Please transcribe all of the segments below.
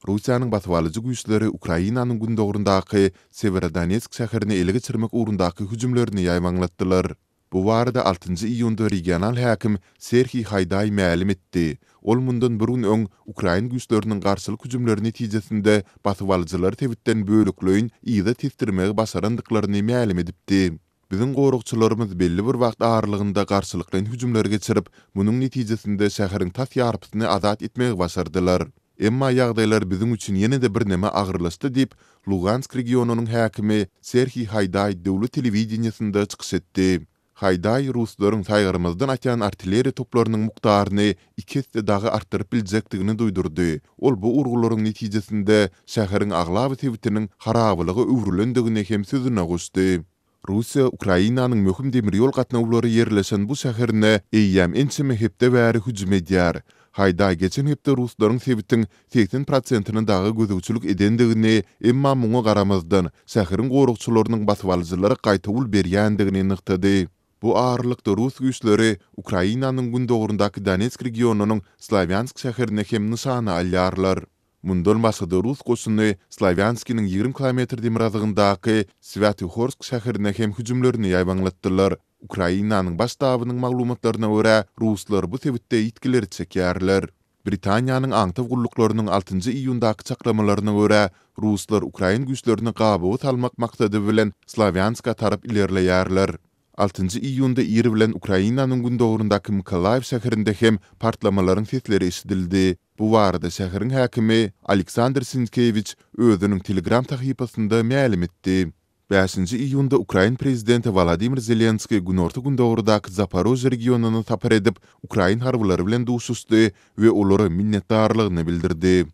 Russiýanyň basybalyjy güýçleri Ukrainanyň gündogaryndaky Sewerodonetsk şäherini ele geçirmek ugrundaky hüjümlerini ýaýbaňlatdylar. Bu barada altynjy iýunda regional häkim Serhiý Haýdaý mälim etdi. Ol mundan bir gün öň ukrain güýçleriniň garşylyk hüjümleri netijesinde basybalyjylary sebitden bölekleýin yza tesdirmegi başarandyklaryny mälim edipdi. Biziň goragçylarymyz belli bir wagt aralygynda garşylyklaýyn hüjümleri geçirip, munuň netijesinde şäheriň tas ýarpysyny azat etmegi başardylar. Emma ýagdaýlar biziň üçin ýene-de birneme agyrlaşdy diýip, Lugansk regionynyň häkimi Serhiý Haýdaý döwlet telewideniýesinde çykyş etdi. Haýdaý ruslaryň saýgarmazdan atýan artilleriýa toplarynyň mukdaryny iki esse dagy artdyryp biljekdigini duýdurdy. Ol bu urgularyň netijesinde şäheriň aglaba sebitiniň harabalyga öwrülendigini hem sözüne goşdy. Russiýa Ukrainanyň möhüm demir ýol gatnawlary ýerleşen bu şäherine eýýäm ençeme hepde bäri hüjüm edýär. Haýdaý geçen hepde ruslaryň sebitiň 80 prosentine dagy gözegçilik edendigini, emma muňa garamazdan, şäheriň goragçylarynyň basybalyjylara gaýtawul berýändigini nygtady. Bu aralykda rus güýçleri Ukrainanyň gündogaryndaky Donetsk regionynyň Slawýansk şäherini hem nyşana alýarlar. Mundan başga-da rus goşuny Slawýanskiniň 20 kilometr demirgazygyndaky Swýatohorsk şäherine hem hüjümlerini ýaýbaňlatdylar. Ukrainanyň Baş ştabynyň maglumatlaryna görä, ruslar bu sebitde ýitgileri çekýärler. Britaniýanyň aňtaw gulluklarynyň altynjy iýundaky çaklamalaryna görä, ruslar ukrain güýçlerini gabawa salmak maksady bilen Slawýanska tarap ilerleýärler. Altynjy iýunda ir bilen Ukrainanyň gündogaryndaky Mykolaýiw şäherinde hem partlamalaryň sesleri eşidildi. Bu barada şäheriň häkimi Aleksandr Sinkewiç özüniň Telegram sahypasynda mälim etdi. Bäşinji iýunda ukrain prezidenti Wolodymyr Zelenskiý günorta-gündogardaky Zaporožýe regionyna sapar edip, ukrain harbylary bilen duşuşdy we olara minnetdarlygyny bildirdi.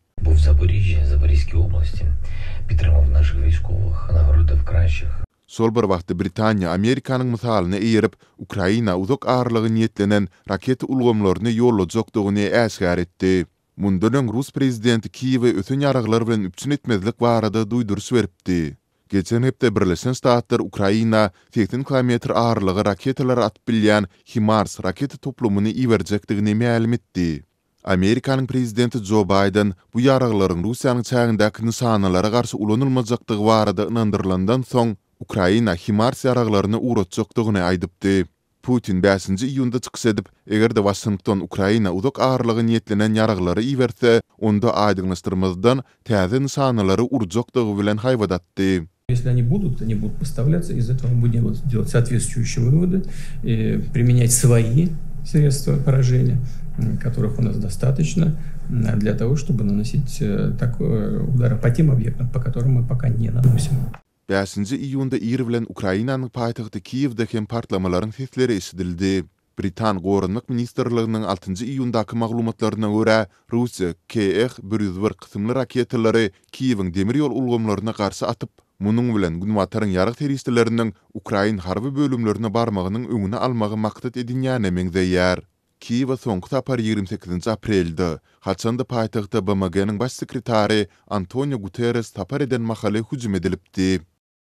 Şol bir wagtda Britaniýa Amerikanyň mysalyna eýerip, Ukraina uzak aralyga niýetlenen raketa ulgamlaryny ýollajakdygyny äşgär etdi. Mundan öň rus prezidenti Kiýewi ösen ýaraglar bilen üpjün etmezlik barada duýduryş beripdi. Geçen hepde Birleşen Ştatlar Ukraina 80 kilometr aralyga raketalar atyp bilýän HIMARS raketa toplumyny iberjekdigini mälim etdi. Amerikanyň prezidenti Jo Baýden bu ýaraglaryň Russiýanyň çägindäki nyşanalara garşy ulanylmajakdygy barada ynandyrylandan soň, Ukraina HIMARS ýaraglaryny ugratjakdygyny aýdypdy. Putin bäşinji iýunda çykyş edip, eger-de Waşington Ukraina uzak aralyga niýetlenen ýaraglary iberse, onda aýdyňlaşdyrmazdan täze nyşanalary urjakdygy bilen haýbat atdy. Если они будут, они будут поставляться, из этого мы будем делать соответствующие выводы, и применять свои средства поражения, которых у нас достаточно, для того, чтобы наносить такой удары по тем объектам, по которым мы пока не наносим. Bäşinji iýunda ir bilen Ukrainanyň paýtagty Kiýewde hem partlamalaryň sesleri eşidildi. Britan Goranmak ministrliginiň altynjy iýundaky maglumatlaryna görä, Russiýa KH 101 kysymly raketalary Kiýewiň demir ýol ulgamlaryna garşy atyp, munuň bilen Günbataryň ýarag serişdeleriniň ukrain harby bölümlerine barmagynyň öňüni almagy maksat edinýäne meňzeýär. Kiýewe soňky sapar 28 aprelde, haçan-da paýtagta BMG-niň Baş sekretary Antonio Guterres sapar eden mahaly hüjüm edilipdi.